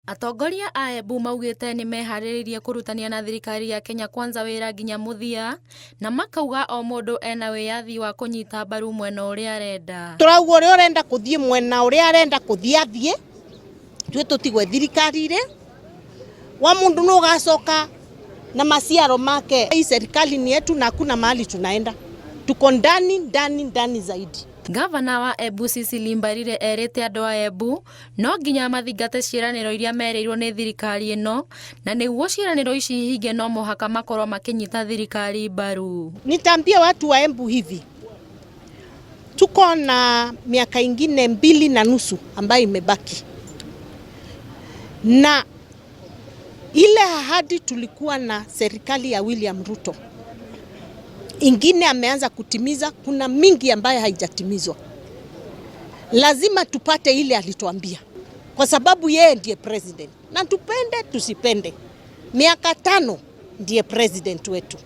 Atongoria a Embu maugĩte nĩ meharĩrĩirie kũrutania na thirikari ya Kenya Kwanza wĩra nginya mũthia na makauga o mũndũ ena wĩyathi wa kũnyita mbaru mwena ũrĩa arenda. Tũrauga ũrĩa ũrenda kũthiĩ mwena ũrĩa arenda kũthiĩ athiĩ, ithuĩ tũtigwe thirikari-rĩ, wa mundu nĩ ũgacoka na maciaro make. Hii serikali ni yetu na hakuna mahali tunaenda, tuko ndani ndani ndani zaidi. Gavana wa Embu Cecily Mbarire erĩte andũ a Embu no nginya mathingate ciĩranĩro iria merĩirwo nĩ thirikari ĩno na nĩguo ciĩranĩro ici ihinge no mũhaka makorwo makĩnyita thirikari mbaru. Nitaambia watu wa Embu hivi, tuko na miaka ingine 2.5 ambayo imebaki, na ile ahadi tulikuwa na serikali ya William Ruto ingine ameanza kutimiza, kuna mingi ambayo haijatimizwa. Lazima tupate ile alituambia, kwa sababu yeye ndiye president, na tupende tusipende, miaka 5 ndiye president wetu.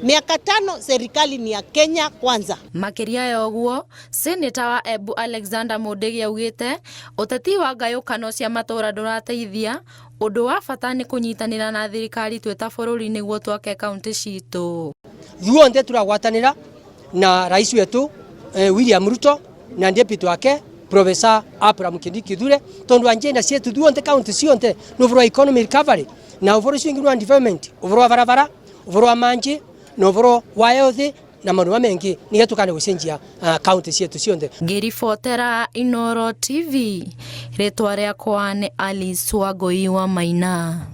Miaka 5 serikali ni ya Kenya Kwanza. Makĩria ya ũguo, Seneta wa Embu Alexander Mundigi augĩte ũteti wa ngayũkano cia matũũra ndũrateithia, ũndũ wa bata nĩ kũnyitanĩra na thirikari twĩ ta bũrũri nĩguo twake kaunti citũ. Ithuothe tũragwatanĩra na rais wetu William Ruto na deputy wake Professor Abraham Kindiki Kithure tondu agenda cietu ithuothe kaunti ciothe nĩ ũhoro wa economy recovery na ũhoro ũcio ũngĩ wa development, ũhoro wa barabara, ũhoro wa manji na ũhoro wa health na maũndũ marĩa mengĩ nĩgetha tũkane gũcenjia kaunti cietu ciothe. Ngĩribotera Inooro TV, rĩtwa rĩakwa nĩ Alice Wangũi wa Maina.